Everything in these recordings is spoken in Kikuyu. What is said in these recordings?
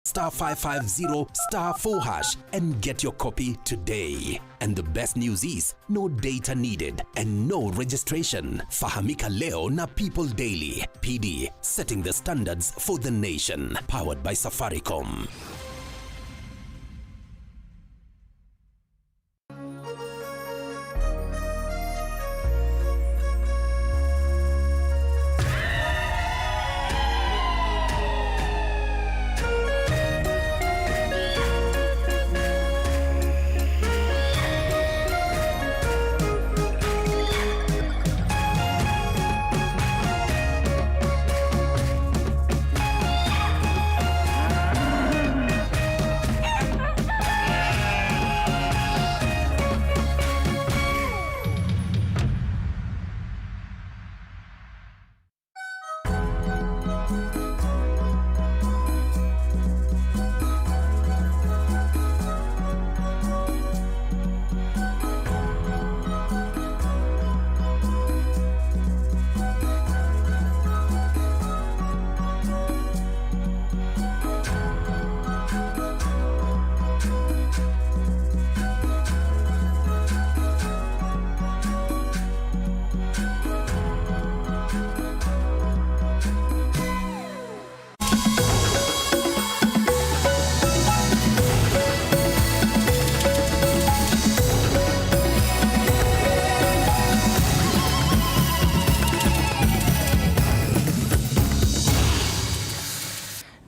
Star 550 star 4 hash and get your copy today. And the best news is no data needed and no registration. Fahamika Leo na People Daily. PD, setting the standards for the nation. Powered by Safaricom.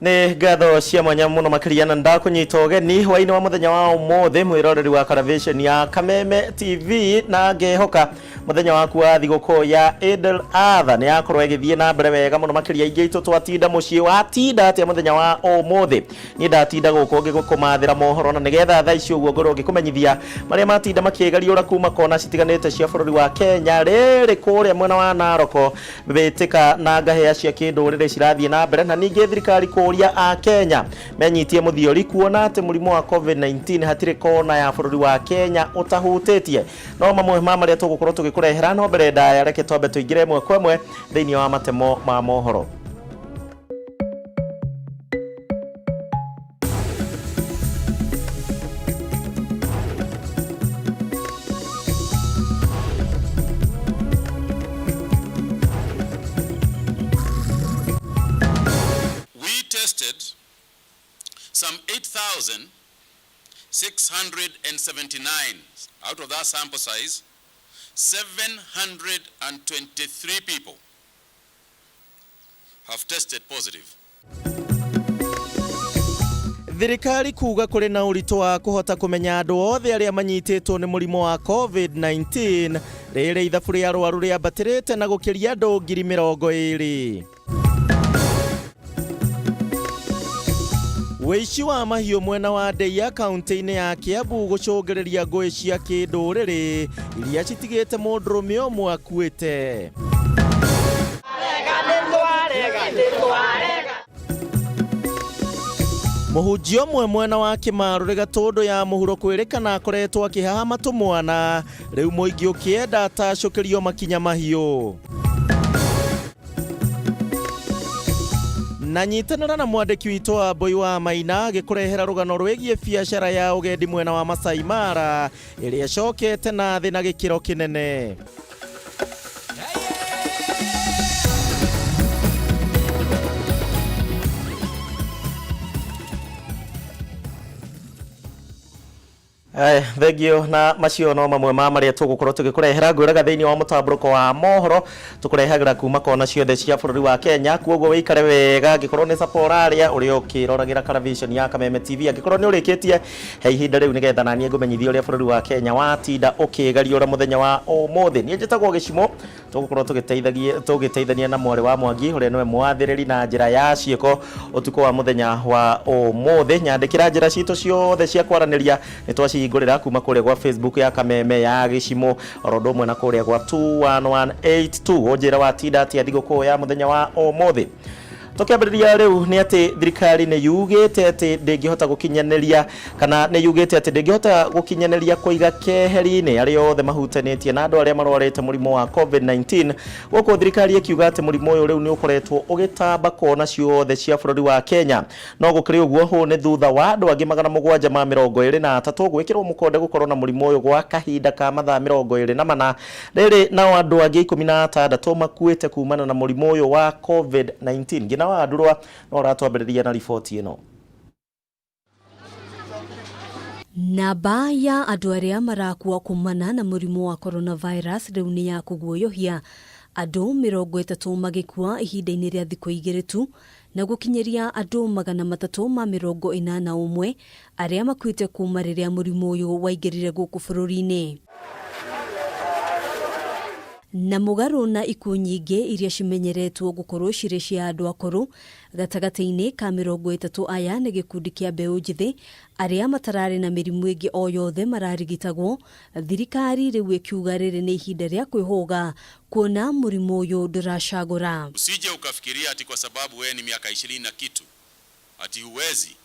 Nĩ ngatho cia mwanya mũno makĩria na ndakũnyita ũgeni hwainĩ wa mũthenya wa ũmũthĩ, mwĩroreri wa Caravation ya Kameme TV, na ngehoka mũthenya waku wa thigũkũ ya Eid al-Adha nĩ yakorwo ĩgĩthiĩ na mbere wega mũno makĩria. Aingĩ aitũ twatinda mũciĩ. Watinda atĩa mũthenya wa ũmũthĩ? Niĩ ndatinda gũkũ ngĩgũkũmathĩra mohoro, na nĩgetha thaa ici ũguo ngorwo ngĩkũmenyithia marĩa matinda makĩgariũra kuma kona citiganĩte cia bũrũri wa Kenya. Rĩrĩ kũrĩa mwena wa Naroko, mbĩtĩka na ngahĩa cia kĩndũrĩrĩ cirathiĩ na mbere, na ningĩ thirikari kũria a Kenya menyitie mũthiori kuona atĩ mũrimũ wa COVID-19 hatirĩ kona ya bũrũri wa Kenya ũtahutĩtie. No mamwe ma marĩa tũgũkorwo tũgĩkũrehera, no mbere ndaya reke twambe tũingĩre ĩmwe kwa ĩmwe thĩinĩ wa matemo ma mohoro. We tested some 8,679. Out of that sample size, 723 people have tested positive. Thirikari kuga kũrĩ na ũritũ wa kũhota kũmenya andũ othe arĩa manyitĩtwo nĩ mũrimũ wa COVID-19, rĩrĩ ithabu rĩa arwaru rĩambatĩrĩte na gũkĩria andũ 20,000. Wĩici wa mahiũ mwena wa Ndeia kaunti-inĩ ya Kiambu gũcũngĩrĩria ngũĩ cia kĩndũrĩrĩ iria citigĩte mũndũrũme ũmwe akuĩte. Mũhunjia ũmwe mwena wa Kĩmarũrĩ Gatũndũ ya mũhuro kwĩrĩkana akoretwo akĩhahama tũmwana, rĩu mũingĩ ũkĩenda atacũkĩrio makinya mahiũ. Na nyitanĩra na mwandĩki witũ wa Mbũi wa Maina agĩkũrehera rũgano rwĩgiĩ biacara ya ũgendi mwena wa Masai Mara ĩrĩa ĩcokete na thĩ na gĩkĩro kĩnene. Thengio, na macio no mamwe ma marĩa tũgũkorwo tũgĩkũrehera. Ngwĩraga thĩinĩ wa mũtambũrũko wa mohoro tũkũrehagĩra kuma kona ciothe cia bũrũri wa Kenya, kuoguo wĩikare wega. Angĩkorwo nĩ caba ũrarĩa ũrĩa ũkĩroragĩra Caravision ya Kameme TV, angĩkorwo nĩ ũrĩkĩtie, he ihinda rĩu nĩgetha naniĩ ngũmenyithie ũrĩa bũrũri wa Kenya watinda ũkĩgariũra mũthenya wa ũmũthĩ. Niĩ njĩtagwo Gĩcimo, tũgũkorwo tũgĩteithania na mwarĩ wa Mwangi ũrĩa nĩwe mwathĩrĩri na njĩra ya ciĩko ũtukũ wa mũthenya wa ũmũthĩ. Nyandĩkĩra njĩra citũ ciothe cia kwaranĩria nĩ twacihingũrĩra, kuma kũrĩa gwa Facebook ya Kameme ya Gĩcimo oro ũndũ ũmwe na kũrĩa gwa 21182. Ũnjĩre watinda atĩa thigũkũ ya mũthenya wa ũmũthĩ. Tũkĩambĩrĩria rĩu nĩ atĩ thirikari nĩ yugĩte atĩ ndĩngĩhota gũkinyanĩria kana nĩ yugĩte atĩ ndĩngĩhota gũkinyanĩria kũiga keheri-inĩ arĩa othe mahutanĩtie na andũ arĩa marwarĩte mũrimũ wa COVID-19. Gũkũ thirikari ĩkiuga atĩ mũrimũ ũyũ rĩu nĩ ũkoretwo ũgĩtamba kona ciothe cia bũrũri wa Kenya. No gũkĩrĩ ũguo, ũũ nĩ thutha wa andũ angĩ 723 gwĩkĩrwo mũkonde gũkorwo na mũrimũ ũyũ gwa kahinda ka mathaa 24. Rĩrĩ nao andũ angĩ 16 makuĩte kumana na mũrimũ ũyũ wa COVID-19. Ngina wa Ndurwa no ũratwambĩrĩria na riboti ĩno. Namba ya andũ arĩa marakua kumana na mũrimũ wa coronavirus rĩu nĩ ya kũguoyohia. Andũ 30 magĩkua ihinda-inĩ rĩa thikũ igĩrĩ tu, na gũkinyĩria andũ 381 arĩa makuĩte kuma rĩrĩa mũrimũ ũyũ waingĩrire gũkũ bũrũri-inĩ. Na mũgarũ na ikuũ nyingĩ iria cimenyeretwo gũkorwo cirĩ cia andũ akũrũ, gatagatĩ-inĩ ka 30 aya nĩ gĩkundi kĩa mbeũ njĩthĩ arĩa matararĩ na mĩrimũ ĩngĩ o yothe mararigitagwo. Thirikari rĩu ĩkiuga rĩrĩ nĩ ihinda rĩa kwĩhũga kuona mũrimũ ũyũ ndũracagũra. Usije ukafikiria ati kwa sababu wewe ni miaka 20 na kitu ati huwezi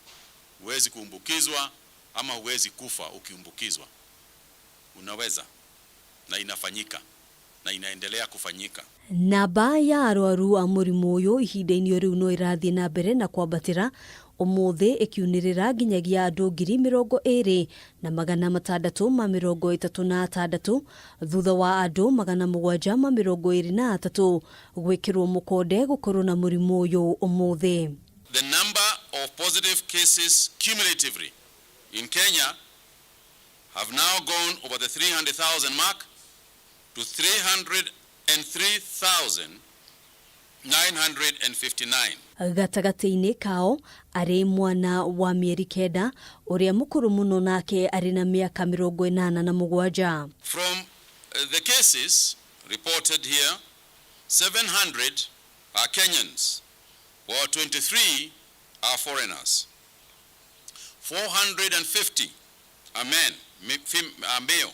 kuambukizwa ama huwezi kufa ukiambukizwa. Unaweza, na inafanyika na inaendelea kufanyika. Namba ya arwaru a mũrimũ ũyũ ihinda-inĩ rĩu no ĩrathiĩ na mbere na kwambatĩra, ũmũthĩ ĩkiunĩrĩra nginyagia andũ 20,636 thutha wa andũ 723 gwĩkĩrwo mũkonde gũkorwo na mũrimũ ũyũ ũmũthĩ. The number of positive cases cumulatively in Kenya have now gone over the 300,000 mark to 303,959. Gatagatĩ-inĩ kao arĩ mwana wa mĩeri 9, ũrĩa mũkũrũ mũno nake arĩ na mĩaka 87. From the cases reported here, 700 are Kenyans, while 23 are foreigners. 450 are men, are male,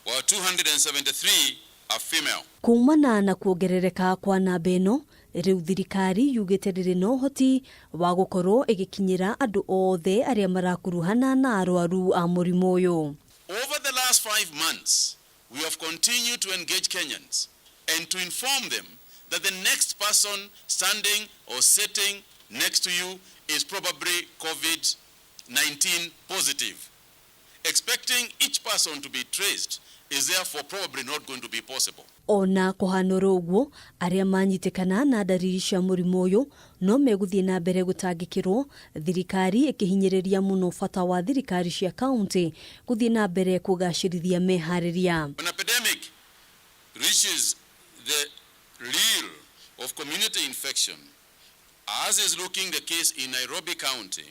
while 273 are female. Kumana na kuongerereka kwa namba ĩno, rĩu thirikari yugĩte ndĩrĩ na ũhoti wa gũkorwo ĩgĩkinyĩra andũ othe arĩa marakuruhana na arwaru a mũrimũ ũyũ. Over the last 5 months, we have continued to engage Kenyans and to inform them that the next person standing or sitting next to you is probably COVID-19 positive. Expecting each person to be traced is therefore probably not going to be possible. Ona kũhanũra ũguo, arĩa manyitĩkana na ndariri cia mũrimũ ũyũ no megũthiĩ na mbere gũtangĩkĩrwo, thirikari ĩkĩhinyĩrĩria mũno bata wa thirikari cia kaunti gũthiĩ na mbere kũgacĩrithia meharĩria. When epidemic reaches the real of community infection, as is looking the case in Nairobi County,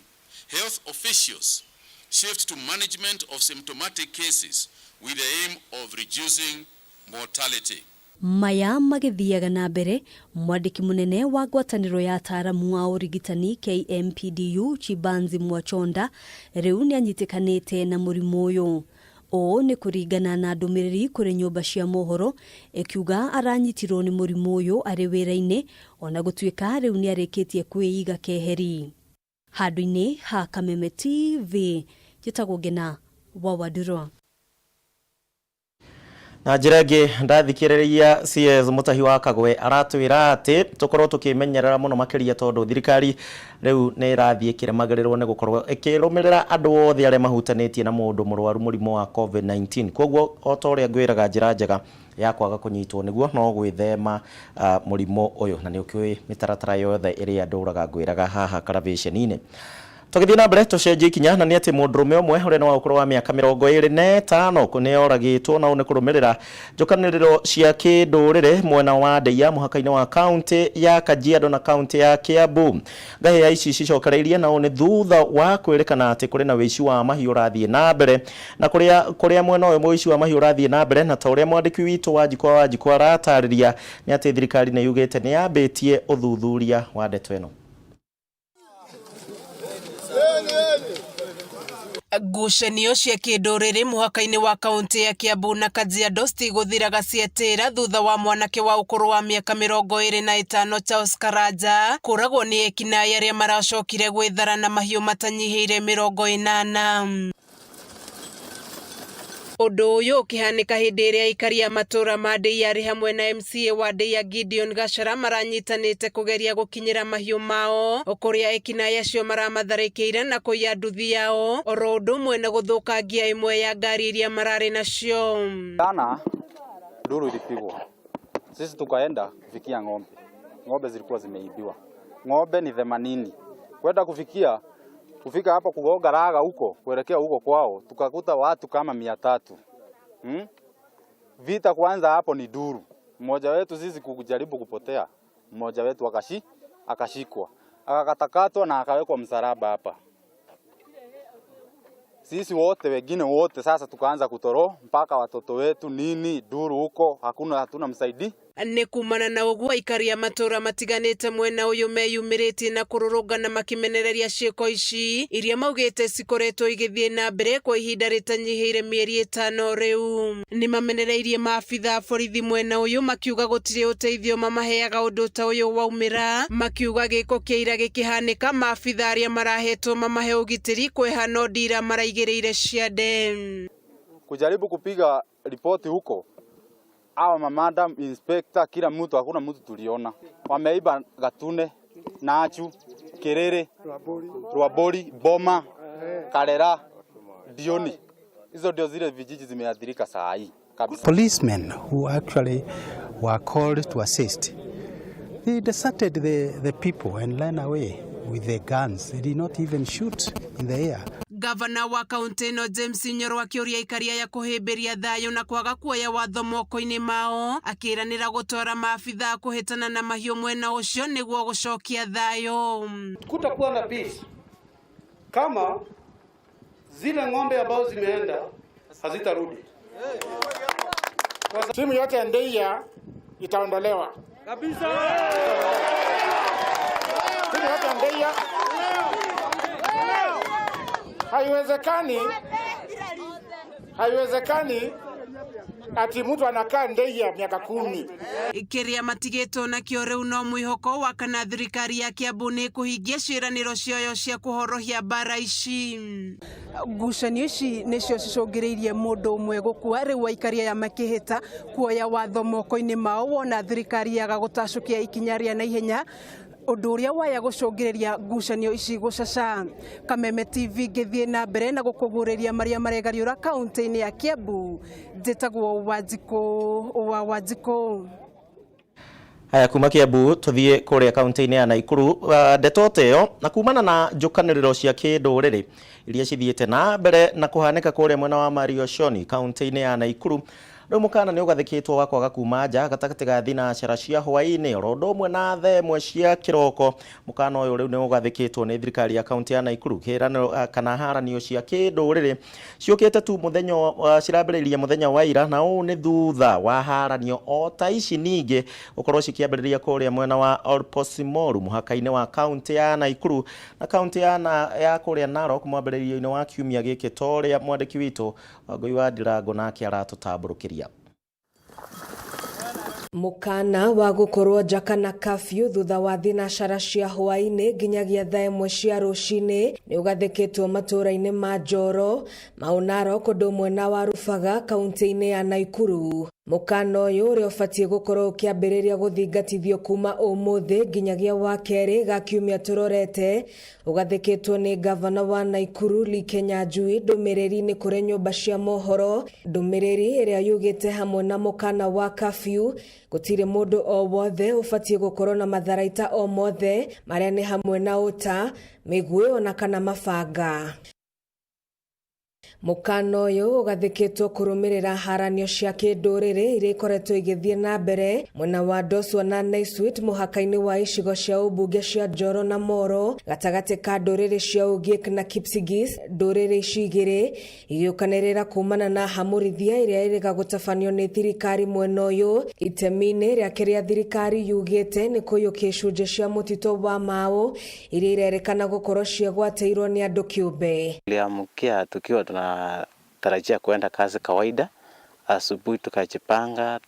health officials shift to management of symptomatic cases with the aim of reducing mortality. Maya magĩthiaga na mbere, mwandĩki mũnene wa ngwatanĩro ya ataaramu a ũrigitani KMPDU Chibanzi Mwachonda rĩu nĩanyitĩkanĩte na mũrimũ ũyũ. Ũũ nĩ kũringana na ndũmĩrĩri kũrĩ nyũmba cia mohoro ĩkiuga aranyitirwo nĩ mũrimũ ũyũ arĩ wĩra-inĩ, ona gũtuĩka rĩu nĩarĩkĩtie kwĩiga keheri. Handũ-inĩ ha Kameme TV, njĩtagwo Ngina wa Wandurwa. Na njĩra ĩngĩ ndathikĩrĩria CS Mutahi wa Kagwe aratwĩra atĩ tũkorwo tũkĩmenyerera mũno makĩria tondũ thirikari rĩu nĩ ĩrathiĩ ĩkĩremagĩrĩrwo nĩ gũkorwo ĩkĩrũmĩrĩra andũ othe arĩa mahutanĩtie na mũndũ mũrwaru mũrimũ wa COVID-19. Koguo o ta ũrĩa ngwĩraga, njĩra njega ya kwaga kũnyitwo nĩguo no gwĩthema mũrimũ ũyũ, na nĩ ũkĩũĩ mĩtaratara yothe ĩrĩa ndũraga ngwĩraga haha karavĩceni-inĩ. Tũgĩthiĩ na mbere tũcenjie ikinya, na nĩ atĩ mũndũrũme ũmwe ũrĩa nĩ wa ũkũrũ wa mĩaka 25 nĩ oragĩtwo, na ũũ nĩ kũrũmĩrĩra njũkanĩrĩro cia kĩndũrĩrĩ mwena wa Ndeia mũhaka-inĩ wa kaunti ya Kajiado na kaunti ya Kiambu. Ngahĩha ici cicokereirie, na ũũ nĩ thutha wa kwĩrĩkana atĩ kũrĩ na wĩici wa mahiũ ũrathiĩ na mbere, na kũrĩa mwena ũyũ wĩici wa mahiũ ũrathiĩ na mbere, na ta ũrĩa mwandĩki witũ Wanjikũ aratarĩria nĩ atĩ thirikari nĩ yugĩte nĩ yambĩtie ũthuthuria wa ndeto ĩno. Ngucanio cia kĩndũrĩrĩ mũhaka-inĩ wa kaunti ya Kiambu na Kajiado citigũthiraga cietĩra thutha wa mwanake wa ũkũrũ wa mĩaka 25 Charles Karanja kũragwo nĩ ekinaĩ arĩa maracokire gwĩthara na mahiũ matanyihĩire 80. Ũndũ ũyũ ũkĩhanĩka hĩndĩ ĩrĩa aikari a matũra ma Ndeiya arĩ hamwe na MCA wa Ndeiya Gideon Gachara maranyitanĩte kũgeria gũkinyĩra mahiũ mao kũrĩa ekinaĩ acio maramatharĩkĩire na kũiya nduthi yao oro ũndũ ũmwe na gũthũkangia ĩmwe ya ngari iria mararĩ nacio. Jana nduru ilipigwa, sisi tukaenda kufikia ng'ombe. Ng'ombe zilikuwa zimeibiwa, ng'ombe ni 80 kwenda kufikia kufika hapo kugonga raga huko kuelekea huko kwao, tukakuta watu kama 300. Vita kwanza hapo ni duru. Mmoja wetu sisi kujaribu kupotea, mmoja wetu akashikwa, akakatakatwa na akawekwa msalaba hapa. Sisi wote wengine wote sasa tukaanza kutoro mpaka watoto wetu nini duru huko, hakuna hatuna msaidi. Nĩ kumana na ũguo aikari a matũra matiganĩte mwena ũyũ meyumĩrĩtie na kũrũrũngana makĩmenereria ciĩko ici iria maugĩte cikoretwo igĩthiĩ na mbere kwa ihinda rĩtanyihĩire mĩeri 5 rĩu. Nĩ mamenereirie maabitha a borithi mwena ũyũ makiuga gũtirĩ ũteithio mamaheaga ũndũ ta ũyũ waumĩra, makiuga gĩko kĩa ira gĩkĩhanĩka maabitha arĩa marahetwo mamahe ũgitĩri kweha no ndira maraigĩrĩire ciande. Kujaribu kupiga ripoti huko hawa mamadam inspector kila mtu, hakuna mtu tuliona. Wameiba Gatune, Nachu, Kerere, Rwabori, Boma, Karera, Dioni. Hizo ndio zile vijiji zimeathirika saa hii kabisa. Policemen who actually were called to assist, they deserted the people and ran away with their guns. They did not even shoot in the air. Gavana wa kaunti ĩno James Nyoro akĩũria aikari aya kũhĩmbĩria thayũ na kwaga kuoya watho moko-inĩ mao, akĩranĩra gũtwara maabitha kũhĩtana na mahiũ mwena ũcio nĩguo gũcokia thayũ. Kutakuwa na peace kama zile ng'ombe ambazo zimeenda hazitarudi. Timu yote ya Ndeiya itaondolewa kabisa. Timu yote ya Ndeiya haiwezekani, haiwezekani ati mtu anakaa Ndeiya miaka 10. Kĩrĩa matigĩtwo nakĩo rĩu no mwĩhoko wa kana thirikari ya Kiambu nĩ kũhingia ciĩranĩro ciayo cia kũhorohia mbara ici. Ngucanio ici nĩcio cicũngĩrĩirie mũndũ ũmwe gũkua, rĩu aikari aya makĩhĩta kuoya watho moko-inĩ mao wona thirikari yaga gũtacũkia ikinya rĩa naihenya ũndũ ũrĩa waya gũcũngĩrĩria ngucanio ici gũcaca. Kameme TV ngĩthiĩ na mbere na gũkũguũrĩria marĩa maregariũra kaunti-inĩ ya Kiambu. Njĩtagwo Wanjikũ wa Wanjikũ. Haya, kuma Kiambu tuthie kuria kaunti-inĩ ya Nakuru. Ndeto ta ĩyo na kumana na njũkanĩrĩro cia kĩndũrĩrĩ iria cithiĩte na mbere na kũhanĩka kũrĩa mwena wa Marioshoni kaunti-inĩ ya Nakuru, rĩu mũkana nĩ ũgathĩkĩtwo wa kwaga kuma nja gatagatĩ ga thinacara cia hwaĩ-inĩ oro ũndũ ũmwe na thaa ĩmwe cia kĩroko. Mũkana ũyũ rĩu nĩ ũgathĩkĩtwo nĩ thirikari ya kaunti ya Nakuru. Kĩranĩro kana haranio cia kĩndũrĩrĩ ciũkĩte tu mũthenya cirambĩrĩirie mũthenya wa ira, na ũũ nĩ thutha wa haranio o ta ici ningĩ gũkorwo cikĩambĩrĩria kũrĩa mwena wa Olposimoru mũhaka-inĩ wa kaunti ya Nakuru na kaunti ya kũrĩa Narok mwambĩrĩrio-inĩ wa kiumia gĩkĩ, ta ũrĩa mwandĩki witũ Wangũi wa Ndirango nake aratũtambũrũkĩria. Mũkana wa gũkorwo nja kana curfew thutha wa thinacara cia hwaĩ-inĩ nginyagia thaa ĩmwe cia rũcinĩ nĩ ũgathĩkĩtwo matũra-inĩ ma Njoro, Mau Narok ũndũ ũmwe na wa Rubaga kaunti-inĩ ya Nakuru. Mũkana ũyũ ũrĩa ũbatiĩ gũkorwo ũkĩambĩrĩria gũthingatithio kuma ũmũthĩ nginyagia wa kerĩ ga kiumia tũrorete ũgathĩkĩtwo nĩ gavana wa Nakuru Lee Kinyanjui ndũmĩrĩri-inĩ kũrĩ nyũmba cia mohoro, ndũmĩrĩri ĩrĩa yugĩte hamwe na mũkana wa curfew gũtirĩ mũndũ o wothe ũbatiĩ gũkorwo na matharaita o mothe marĩa nĩ hamwe na ũta, mĩguĩ ona kana mabanga. Mũkana ũyũ ũgathĩkĩtwo kũrũmĩrĩra haranio cia kĩndũrĩrĩ iria ikoretwo igĩthiĩ na mbere mwena wa Ndoswa na Naiswit mũhaka-inĩ wa icigo cia ũmbunge cia Njoro na Moro gatagatĩ ka ndũrĩrĩ cia Ogiek na Kipsigis. Ndũrĩrĩ ici igĩrĩ igĩũkanĩrĩra kumana na hamũrithia ĩrĩa ĩrĩga gũtabanio nĩ thirikari mwena ũyũ itemi-inĩ rĩa kĩrĩa thirikari yugĩte nĩ kũiyũkia icunjĩ cia mũtitũ wa Mau iria irerĩkana gũkorwo ciagwatĩirwo nĩ andũ kĩũmbe. Tuliamkia tukiwa tunatarajia kuenda kazi kawaida. Asubuhi tukajipanga,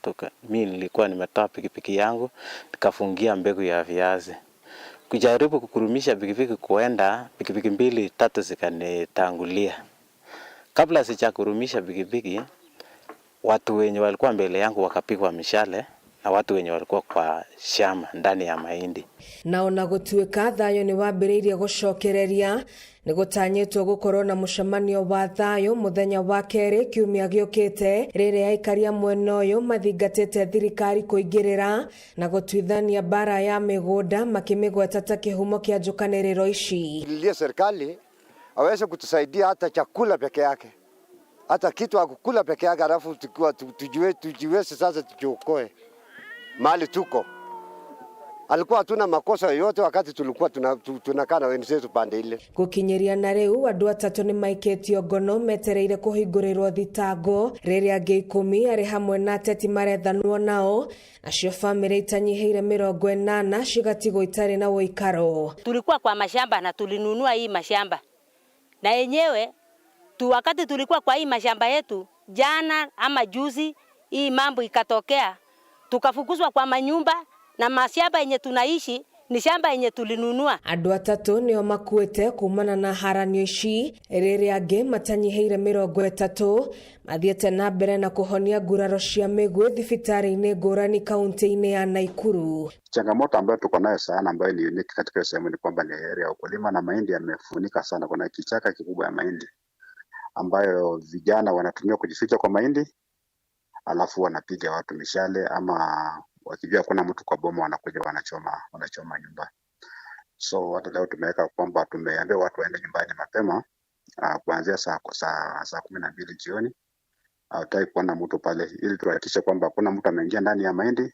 mi nilikuwa nimetoa pikipiki yangu nikafungia mbegu ya viazi. Kujaribu kukurumisha pikipiki kuenda, pikipiki mbili tatu zikanitangulia. Kabla sijakurumisha pikipiki, watu wenye walikuwa mbele yangu wakapigwa mishale na watu wenye walikuwa kwa shamba ndani ya mahindi. Na ona gũtuĩka thayũ nĩ wambĩrĩirie gũcokereria, nĩ gũtanyĩtwo gũkorwo na mũcemanio wa thayũ mũthenya wa kerĩ kiumia gĩũkĩte, rĩrĩa aikari a mwena ũyũ mathingatĩte thirikari kũingĩrĩra na gũtuithania mbara ya mĩgũnda makĩmĩgweta ta kĩhumo kĩa njũkanĩrĩro ici. Lilia serikali aweze kutusaidia hata chakula peke yake, hata kitu akukula peke yake, alafu tukiwa tujiweze sasa tujiokoe mahali tuko. Alikuwa hatuna makosa yoyote wakati tulikuwa tunakaa na wenzetu pande ile. Gukinyiria na riu andu atatu ni maikitio ngono metereire kuhingurirwo thitango riria angi 10 ari hamwe na ateti marethanwo nao, nacio family itanyihiire 80 cigatigwo itari na uikaro. Tulikuwa kwa mashamba na tulinunua hii mashamba na yenyewe tu, wakati tulikuwa kwa hii mashamba yetu jana ama juzi, hii mambo ikatokea, tukafukuzwa kwa manyumba na mashamba yenye tunaishi ni shamba yenye tulinunua. Andu atatu nio makuite kumana na haranio ici, riria angi matanyihiire 30 mathiete na mbere na kuhonia nguraro cia mĩguĩ thibitarĩ-inĩ ngũrani kaunti-inĩ ya Nakuru. Changamoto ambayo tuko nayo sana ambayo ni unique katika sehemu ni kwamba ni area ya ukulima na mahindi yamefunika sana. Kuna kichaka kikubwa ya mahindi ambayo vijana wanatumia kujificha kwa mahindi, alafu wanapiga watu mishale ama wakijua kuna mtu kwa boma wanakuja wanachoma nyumba. So hata leo tumeweka kwamba tumeambia watu waende nyumbani mapema kuanzia saa 12 jioni. Hatutaki kuona mtu pale ili tuhakikishe kwamba hakuna mtu ameingia ndani ya mahindi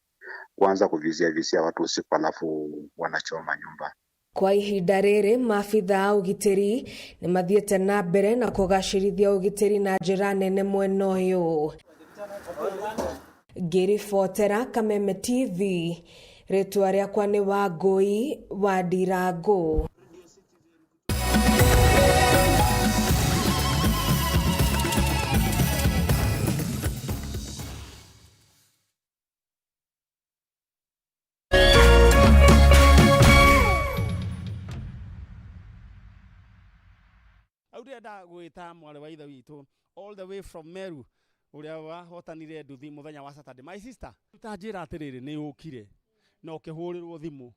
kuanza kuvizia watu usiku alafu wanachoma nyumba. Kwa ihinda rĩrĩ maabitha a ũgitĩri nĩ mathiĩte na mbere na kũgacĩrithia ũgitĩri na njĩra nene mwena ũyũ. Ngĩribotera Kameme TV, rĩtwa rĩakwa nĩ Wangũi wa Ndirango. Aurenda gwita mwari wa ithe witũ all the way from Meru uria wahotanire nduthi muthenya wa Saturday. My sister, utanjira atiriri ni ukire na ukihurirwo thimu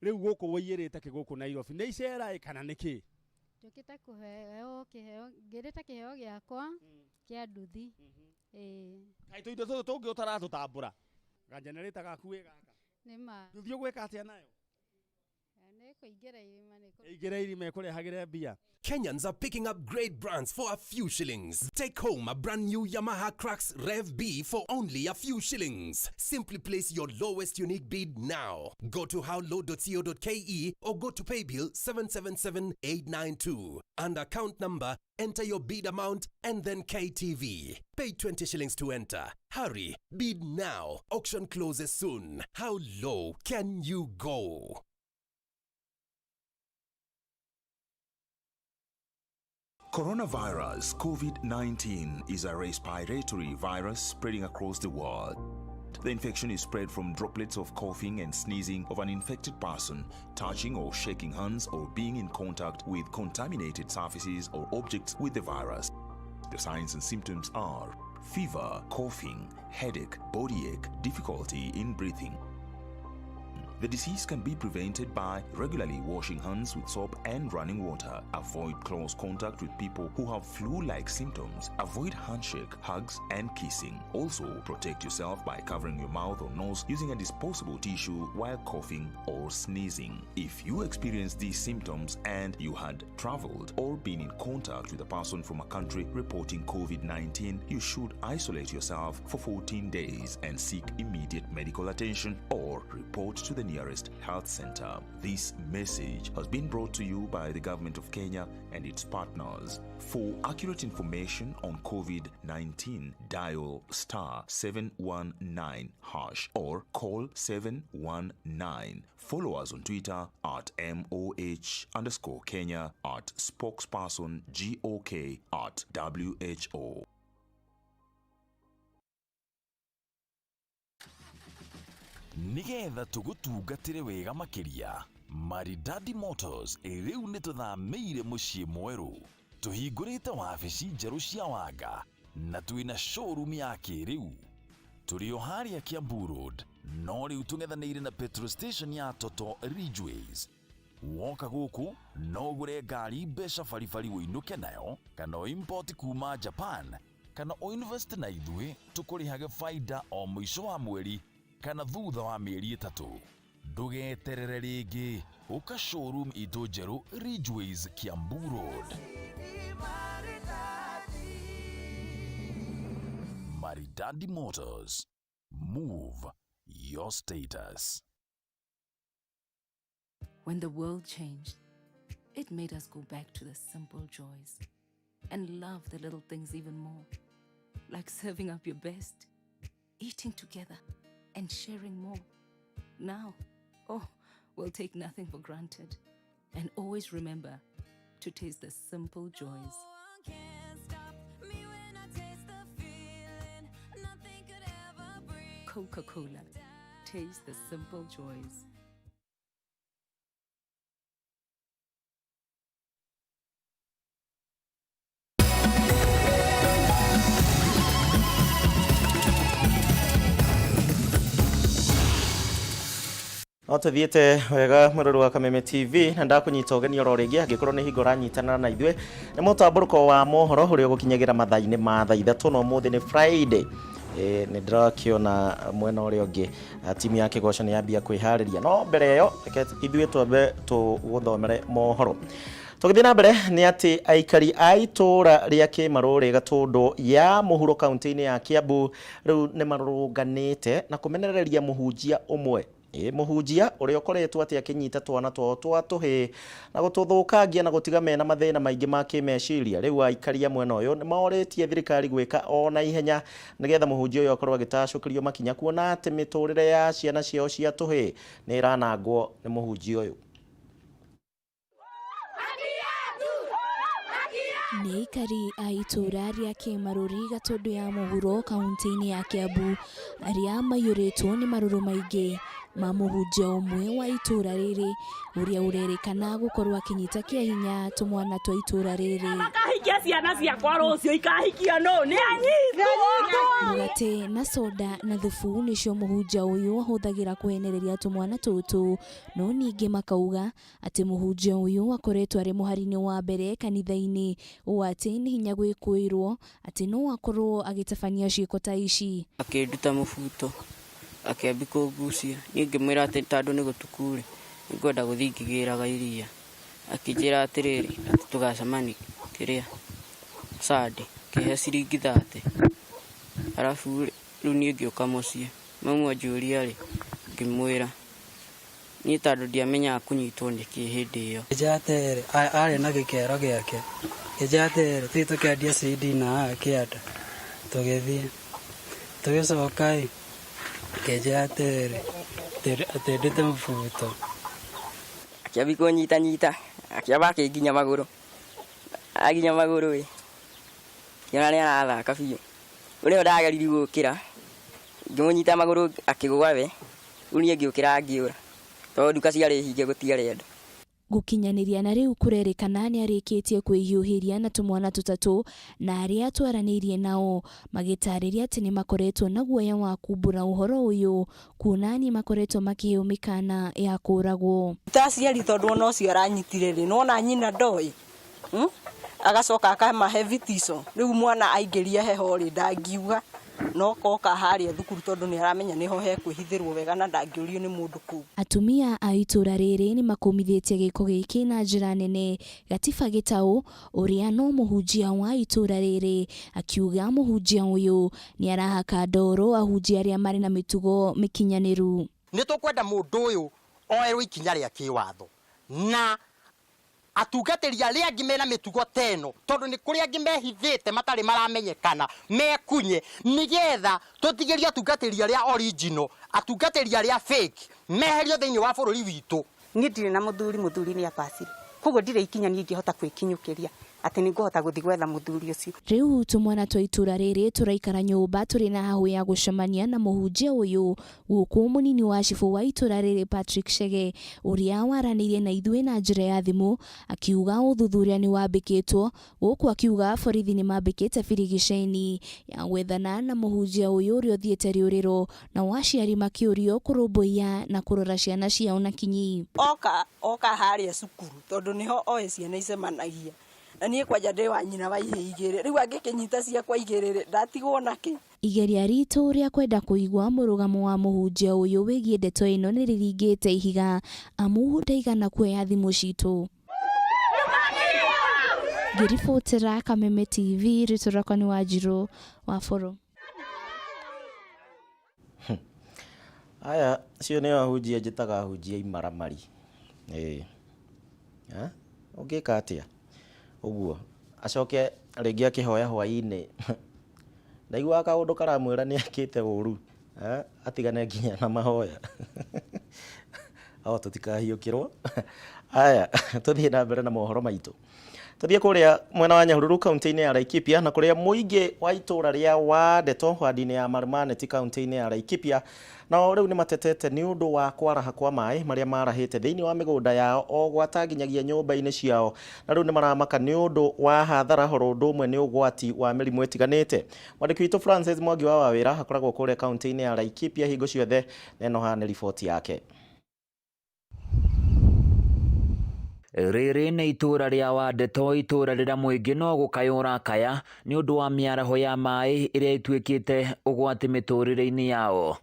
riu guku waiyirite ki guku Nairobi ni icera kana niki? Njukite kuheo kiheo ngirite kiheo giakwa kia nduthi. Kai tuindo tutu tungi utaratutambura ga generator gaku wi gaka ni ma nduthi ugwika atia nayo? Ni irima ikurehagire mbia. Kenyans are picking up great brands for a few shillings. Take home a brand new Yamaha Crux Rev B for only a few shillings. Simply place your lowest unique bid now. Go to howlow.co.ke or go to paybill 777892. And account number, enter your bid amount and then KTV. Pay 20 shillings to enter. Hurry, bid now. Auction closes soon. How low can you go? Coronavirus COVID-19 is a respiratory virus spreading across the world. The infection is spread from droplets of coughing and sneezing of an infected person, touching or shaking hands, or being in contact with contaminated surfaces or objects with the virus. The signs and symptoms are fever, coughing, headache, body ache, difficulty in breathing. The disease can be prevented by regularly washing hands with soap and running water. Avoid close contact with people who have flu like symptoms. Avoid handshake, hugs, and kissing. Also, protect yourself by covering your mouth or nose using a disposable tissue while coughing or sneezing. If you experience these symptoms and you had traveled or been in contact with a person from a country reporting COVID 19, you should isolate yourself for 14 days and seek immediate medical attention or report to the nearest health center. This message has been brought to you by the government of Kenya and its partners. For accurate information on COVID 19, dial star 719 hash or call 719. Follow us on Twitter at MOH underscore Kenya, at spokesperson GOK, at WHO. Nigetha tũgũtungatĩre wega makĩria, Maridadi Motors rĩu nĩ tũthamĩire mũciĩ mwerũ, tũhingũrĩte wabici njerũ cia wanga na twĩna showroom ya kĩrĩu. Tũrĩ o harĩa Kiambu Road, no rĩu tũng'ethanĩire na petrol station ya Toto Ridgeways. Woka gũkũ no ũgũre ngari mbeca baribari ũinũke nayo, kana ũimport kuma Japan, kana ũinvest na ithuĩ tũkũrĩhage baida o mũico wa mweri kana thutha wa mĩeri 3. Ndũgeterere rĩngĩ, ũka showroom itũ njerũ Ridgeways, Kiambu Road. Maridadi Motors, move your status. When the world changed, it made us go back to the simple joys and love the little things even more, like serving up your best, eating together, and sharing more. Now, oh, we'll take nothing for granted and always remember to taste the simple joys. Coca Cola. Taste the simple joys. No tũthiĩte wega mwĩrori wa Kameme TV, na ndakũnyita ũgeni oro rĩngĩ angĩkorwo nĩ hingo ũranyitanĩra na ithuĩ nĩ mũtambũrũko wa mohoro ũrĩa ũgũkinyagĩra mathaa-inĩ ma thaa 3, na ũmũthĩ nĩ Friday. Nĩ ndĩrakĩona mwena ũrĩa ũngĩ timu ya Kĩgoco nĩ yambia kwĩharĩria, no mbere ĩyo reke ithuĩ twambe tũgũthomere mohoro. Tũgĩthiĩ na mbere nĩ atĩ aikari a itũũra rĩa Kĩmarũrĩ Gatũndũ ya mũhuro kaunti-inĩ ya Kiambu rĩu nĩ marũrũnganĩte na kũmenereria mũhunjia ũmwe, ĩ mũhunjia ũrĩa ũkoretwo atĩ akĩnyita twana twao twa tũhĩĩ na gũtũthũkangia na gũtiga mena mathĩna maingĩ ma kĩmeciria. Rĩu aikari a mwena ũyũ nĩ morĩtie thirikari gwĩka o na ihenya nĩgetha mũhunjia ũyũ akorwo agĩtacũkĩrio makinya, kuona atĩ mĩtũrĩre ya ciana ciao cia tũhĩĩ nĩ ĩranangwo nĩ mũhunjia ũyũ. Nĩ aikari a itũũra rĩa Kĩmarũri Gatũndũ ya mũhuro kaunti-inĩ ya Kiambu arĩa maiyũrĩtwo nĩ marũrũ maingĩ ma mũhunjia ũmwe wa itũũra rĩrĩ ũrĩa ũrerĩkana gũkorwo akĩnyita kĩa hinya tũmwana twa itũũra rĩrĩ. Makahikia ciana ciakwa rũciũ ikahikio nũ? Nĩ anyitwo. Mũgate na soda na thubu nĩcio mũhunjia ũyũ ahũthagĩra kũhenereria tũmwana tũtũ, no ningĩ makauga atĩ mũhunjia ũyũ akoretwo arĩ mũhari-inĩ wa mbere kanitha-inĩ ũũ atĩ nĩ hinya gwĩkũĩrwo atĩ no akorwo agĩtabania ciĩko ta ici. Akĩnduta mũbuto, akĩambia kũngucia. Niĩ ngĩmwĩra atĩ tondũ nĩ gũtuku-rĩ, nĩngwenda gũthiĩ ngĩgĩraga iria. Akĩnjĩra atĩrĩrĩ, atĩ tũgacemania kĩrĩa Sunday, akĩhe ciringi 30. Arabu rĩ, rĩu niĩ ngĩũka mũciĩ, mamu anjũria rĩ, ngĩmwĩra niĩ tondũ ndiamenyaga kũnyitwo nĩkĩ hĩndĩ ĩyo. Ngĩnjĩra atĩrĩrĩ, arĩ na gĩkero gĩake, ngĩnjĩra atĩrĩrĩ, tũthiĩ tũkendie CD na haha kĩanda, tũgĩthiĩ, tũgĩcoka ĩ, ngĩnjĩra atĩrĩrĩ, atĩ ndute mũbuto. Akĩambia kũnyitanyita, akĩamba akĩnginya magũrũ, aginya magũrũ ĩ, ngĩona nĩ arathaka biũ. Rĩu nĩho ndageririe gũkĩra, ngĩmũnyita magũrũ akĩgũa we, rĩu niĩ ngĩũkĩra ngĩũra, tondũ nduka ciarĩ hinge gũtiarĩ andũ. Gũkinyanĩria na rĩu kũrerĩkana nĩarĩkĩtie kwĩhiũhĩria na tũmwana tũtatũ na arĩa twaranĩirie nao magĩtarĩria atĩ nĩmakoretwo na guoya wa kumbũra ũhoro ũyũ kuona nĩmakoretwo makĩheo mĩkana ya kũragwo. Ta aciari tondũ ona ũcio aranyitire rĩ, nĩwona nyina ndoĩ agacoka akamahe vitico rĩu mwana aingĩria heho rĩ ndangiuga no koka harĩa thukuru tondũ nĩ aramenya nĩho hekwĩhithĩrwo wega na ndangĩũrio nĩ mũndũ kũu. Atumia a itũra rĩrĩ nĩmakũmithĩtie gĩko gĩkĩ na njĩra nene Gatiba Gĩtaũ ũrĩa no mũhunjia wa itũra rĩrĩ akiuga mũhunjia ũyũ nĩarahaka ndoro ahunjia arĩa marĩ na mĩtugo mĩkinyanĩru. Nĩ tũkwenda mũndũ ũyũ oerwo ikinya rĩa kĩwatho na atungatĩri arĩa angĩ mena mĩtugo ta ĩno tondũ nĩ kũrĩ angĩ mehithĩte matarĩ maramenyekana mekunye nĩgetha tũtigĩrie atungatĩri arĩa original atungatĩri arĩa fake meherio thĩinĩ wa bũrũri witũ. Niĩ ndirĩ na mũthuri, mũthuri nĩ abacire koguo ndirĩ ikinya niĩ ingĩhota kwĩkinyũkĩria atĩ nĩ ngũhota gũthiĩ gwetha mũthuri ũcio. Rĩu tũmwana twa itũra rĩrĩ tũraikara nyũmba tũrĩ na hahũ ya gũcemania na mũhunjia ũyũ gũkũ mũnini wa cibũ wa itũra rĩrĩ Patrick Chege ũrĩa waranĩirie na ithuĩ na njĩra ya thimũ akiuga ũthuthuria nĩ wambĩkĩtwo gũkũ akiuga borithi nĩ mambĩkĩte birigiceni ya gwethana na mũhunjia ũyũ ũrĩa ũthiĩte rĩũrĩro nao aciari makĩũrio kũrũmbũiya na kũrora ciana ciao na kinyi. Oka oka harĩa cukuru tondũ nĩho oĩ ciana icemanagia na niĩ kwanja ndĩ wa nyina wa ihĩĩ igĩrĩ rĩu angĩkĩnyita ciakwa igĩrĩ rĩ ndatigwo nakĩ. Igeria ritũ rĩa kwenda kũigua mũrũgamo wa mũhunjia ũyũ wĩgiĩ ndeto ĩno nĩ rĩringĩte ihiga amu ndaigana kuoya thimũ citũ. Ngĩribotera Kameme TV rĩtwa rĩakwa nĩ Wanjirũ wa Boro. Aya cio nĩo ahunjia njĩtaga ahunjia imaramari. Ĩĩ. Ũngĩka atĩa? Ũguo. Acoke rĩngĩ akĩhoya hwaĩ-inĩ ndaiguaga kaũndũ karamwĩra nĩ ekĩte ũru atigane nginya na mahoya. O tũtikahiũkĩrwo. Aya, tũthiĩ na mbere na mohoro maitũ. Tũthiĩ kũrĩa mwena wa Nyahururu kaunti-inĩ ya Laikipia na kũrĩa mũingĩ wa itũra rĩa Wandeto wadi-inĩ ya Marumaneti kaunti-inĩ ya Laikipia nao rĩu nĩ matetete nĩ ũndũ wa kwaraha kwa maĩ marĩa marahĩte thĩinĩ wa mĩgũnda yao o gwata nginyagia nyũmba-inĩ ciao na rĩu nĩ maramaka nĩ ũndũ wa hathara oro ũndũ ũmwe nĩ ũgwati wa mĩrimũ ĩtiganĩte. Mwandĩki witũ Francis Mwangi wa Wawĩra akoragwo kũrĩa kaunti-inĩ ya Laikipia hingo ciothe na ĩno haha nĩ riboti yake. Rĩrĩ nĩ itũra rĩa Wandeto, itũra rĩrĩa mũingĩ no gũkaya ũrakaya nĩ ũndũ wa mĩaraho ya maĩ ĩrĩa ĩtuĩkĩte ũgwati mĩtũrĩre-inĩ yao.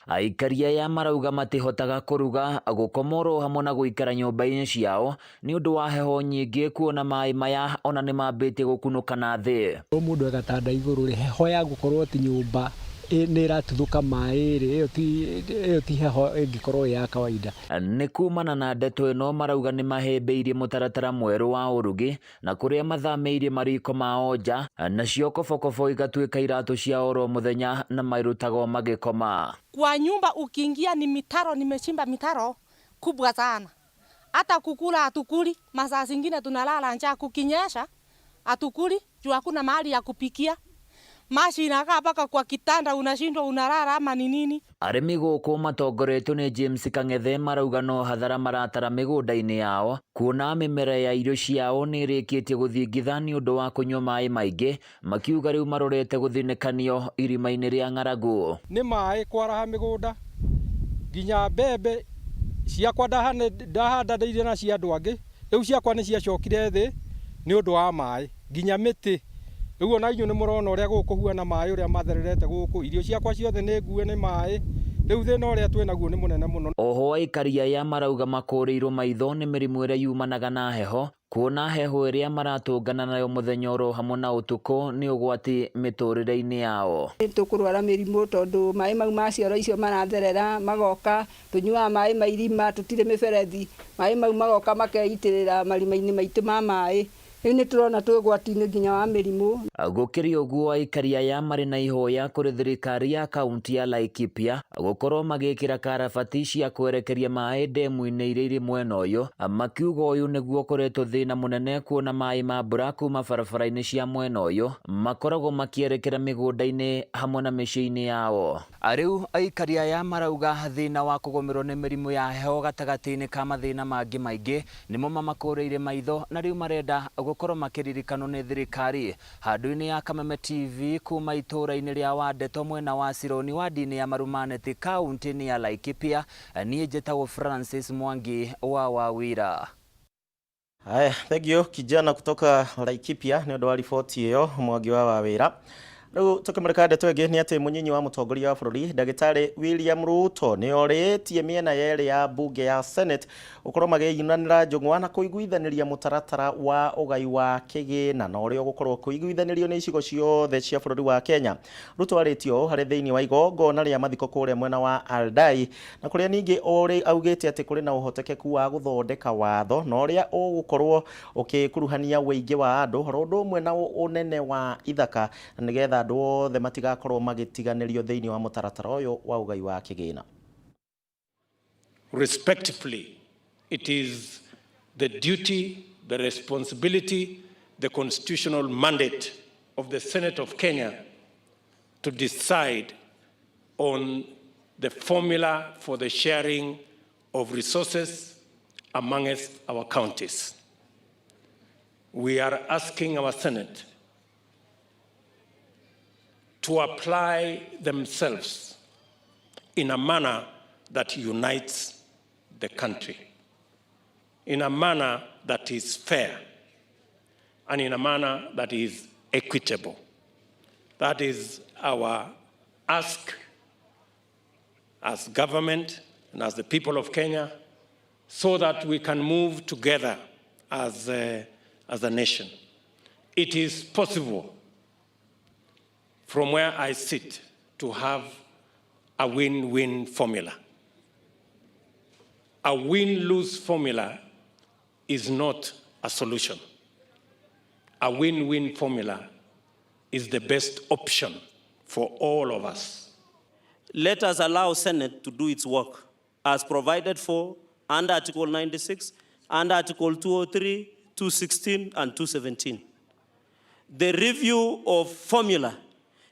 Aikari aya marauga matihotaga kũruga, gũkoma oro hamwe na gũikara nyũmba-inĩ ciao nĩ ũndũ wa heho nyingĩ kuona maĩ maya ona nĩ mambĩtie gũkunũka na thĩ. O mũndũ e gatanda igũrũ rĩ, heho ya gũkorwo atĩ nyũmba nĩ ĩratuthũka maĩ rĩ, ĩyo ti heho ĩngĩkorwo ĩ ya kawaida. Nĩ kumana na ndeto ĩno marauga nĩ mahĩmbĩirie mũtaratara mwerũ wa ũrugi na kũrĩa mathamĩirie mariko mao nja nacio kobokobo igatuĩka iratũ cia oro mũthenya na marutagwo magĩkoma. Kwa nyumba ukiingia ni mitaro, nimechimba mitaro kubwa sana. Hata kukula hatukuli, masaa zingine tunalala njaa, kukinyesha hatukuli juu hakuna mahali ya kupikia. Maji inakaa mpaka kwa kitanda, unashindwa unalala ama ni nini. Arĩmi gũkũ matongoretio nĩ James Kang'ethe marauga no hathara maratara mĩgũnda-inĩ yao kuona mĩmera ya irio ciao nĩ ĩrĩkĩtie gũthingitha nĩ ũndũ wa kũnyua maĩ maingĩ, makiuga rĩu marorete gũthinĩkanio irima-inĩ rĩa ng'aragu. Nĩ maĩ kwaraha mĩgũnda nginya mbembe ciakwa ndahandanĩirie na cia andũ angĩ, rĩu ciakwa nĩ ciacokire thĩ nĩ ũndũ wa maĩ nginya mĩtĩ. Rĩu ona inyuĩ nĩ mũrona ũrĩa gũkũ kũhuana maĩ ũrĩa mathererete gũkũ, irio ciakwa ciothe nĩ ngue nĩ maĩ, rĩu thĩna ũrĩa twĩ naguo nĩ mũnene mũno. Oho aikari aya marauga makũrĩirwo maitho nĩ mĩrimũ ĩrĩa yumanaga na heho, kuona heho ĩrĩa maratũngana nayo mũthenya oro hamwe na ũtukũ nĩ ũgwati mĩtũrĩre-inĩ yao. Nĩ tũkũrwara mĩrimũ tondũ maĩ mau ma cioro icio maratherera magoka, tũnyuaga maĩ ma irima, tũtirĩ mĩberethi, maĩ mau magoka makeitĩrĩra marima-inĩ maitũ ma maĩ. Rĩu nĩ tũrona twĩ ũgwati-inĩ nginya wa mĩrimũ. Gũkĩrĩ ũguo, aikari aya marĩ na ihoya kũrĩ thirikari ya kaunti ya Laikipia gũkorwo magĩkĩra karabati cia kwerekeria maĩ ndemu-inĩ iria irĩ mwena ũyũ, makiuga ũyũ nĩguo ũkoretwo thĩna mũnene kuona maĩ ma mbura kuma barabara-inĩ cia mwena ũyũ makoragwo makĩerekera mĩgũnda-inĩ hamwe na mĩciĩ-inĩ yao. Rĩu aikari aya marauga thĩna wa kũgũmĩrwo nĩ mĩrimũ ya heho gatagatĩ-inĩ ka mathĩna mangĩ maingĩ nĩmo mamakũrĩire maitho na rĩu marenda gũkorwo makĩririkanwo nĩ thirikari. Handũ-inĩ ya Kameme TV kuma itũũra-inĩ rĩa Wandeto mwena wa Sironi wadi-inĩ ya Marumaneti kaunti-inĩ ya Laikipia, niĩ njĩtagwo Francis Mwangi wa Wawira. Haya, thank you kijana kutoka Laikipia nĩ ũndũ wa riboti ĩyo Mwangi wa Wawĩra. Rĩu tũkĩmũrĩka ndeto ĩngĩ nĩ atĩ mũnyinyi wa mũtongoria wa bũrũri ndagĩtarĩ William Ruto nĩ orĩtie mĩena yerĩ ya mbunge ya Senate gũkorwo magĩyunanĩra njũng'wa na kũiguithanĩria mũtaratara wa ũgai wa kĩgĩna na ũrĩa ũgũkorwo kũiguithanĩrio nĩ icigo ciothe cia bũrũri wa Kenya. Ruto arĩtie ũũ harĩ thĩinĩ wa igongona rĩa mathiko kũrĩa mwena wa Aldai na kũrĩa ningĩ ũrĩ augĩte atĩ kũrĩ na ũhotekeku wa gũthondeka watho na ũrĩa ũgũkorwo ũgĩkuruhania ũingĩ wa andũ oro ũndũ ũmwe na ũnene wa ithaka na nĩgetha andũ othe matigakorwo magĩtiganĩrio thĩinĩ wa mũtaratara ũyũ wa ũgai wa kĩgĩna. Respectively, it is the duty, the responsibility, the constitutional mandate of the Senate of Kenya to decide on the formula for the sharing of resources amongst our counties. We are asking our Senate to apply themselves in a manner that unites the country, in a manner that is fair, and in a manner that is equitable. That is our ask as government and as the people of Kenya, so that we can move together as a nation. It is possible from where I sit to have a win-win formula. A win-lose formula is not a solution. A win-win formula is the best option for all of us. Let us allow Senate to do its work as provided for under Article 96, under Article 203, 216, and 217. The review of formula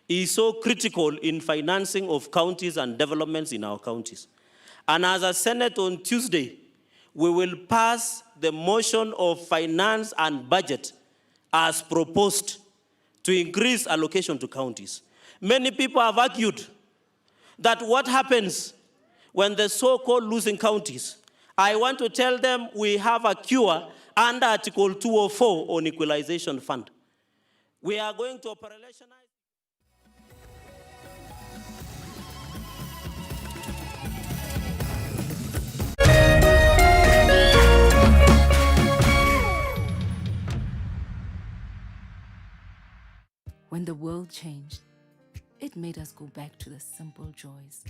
is so critical in financing of counties and developments in our counties. And as a Senate on Tuesday, we will pass the motion of finance and budget as proposed to increase allocation to counties. Many people have argued that what happens when the so-called losing counties, I want to tell them we have a cure under Article 204 on Equalization Fund. We are going to operationalize. When the world changed, it made us go back to the simple joys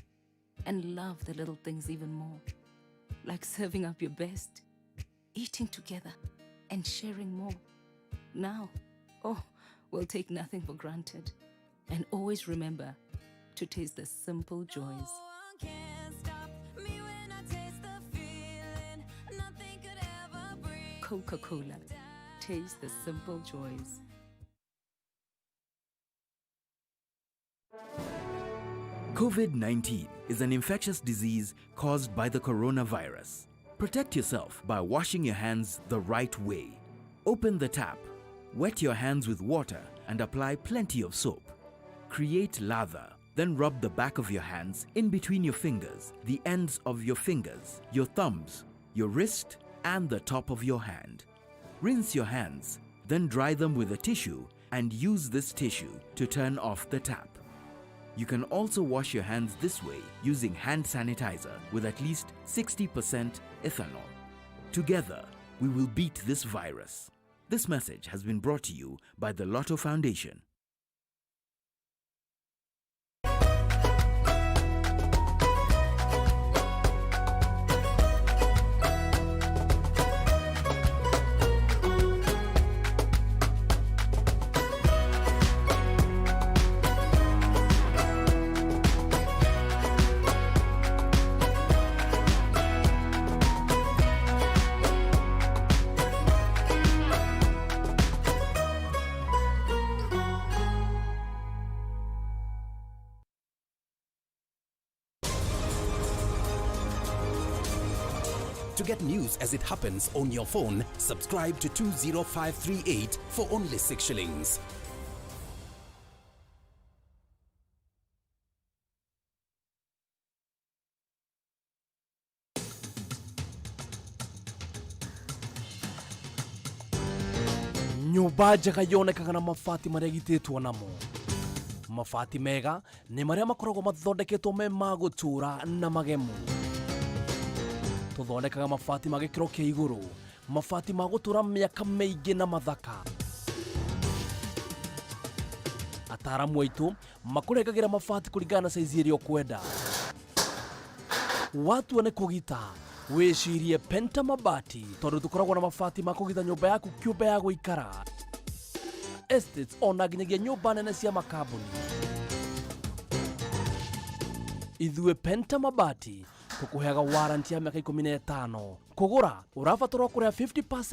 and love the little things even more, like serving up your best, eating together, and sharing more. Now, oh, we'll take nothing for granted and always remember to taste the simple joys. Coca-Cola, taste the simple joys. COVID-19 is an infectious disease caused by the coronavirus. Protect yourself by washing your hands the right way. Open the tap, wet your hands with water and apply plenty of soap. Create lather, then rub the back of your hands in between your fingers, the ends of your fingers, your thumbs, your wrist, and the top of your hand. Rinse your hands, then dry them with a tissue and use this tissue to turn off the tap. You can also wash your hands this way using hand sanitizer with at least 60% ethanol. Together, we will beat this virus. This message has been brought to you by the Lotto Foundation. To get news as it happens on your phone, subscribe to 20538 for only 6 shillings. Nyũmba njega yonekaga na mabati marĩa ĩgitĩtwo namo. Mabati mega nĩ marĩa makoragwo mathondeketwo me ma gũtũũra na magemu. Tũthondekaga mabati ma gĩkĩro kĩa igũrũ, mabati ma gũtũũra mĩaka mĩingĩ na mathaka. Ataaramu aitũ makũrengagĩra mabati kũringana na saizi ĩrĩa ũkwenda. Watua nĩ kũgita, wĩcirie Penta Mabati, tondũ tũkoragwo na mabati ma kũgita nyũmba yaku kĩũmbe ya gũikara, estates ona nginyagia nyũmba nene cia makambuni. Ithuĩ Penta Mabati tũkũheaga warranty ya mĩaka 15. Kũgũra ũrabatarwo kũrĩha 50%.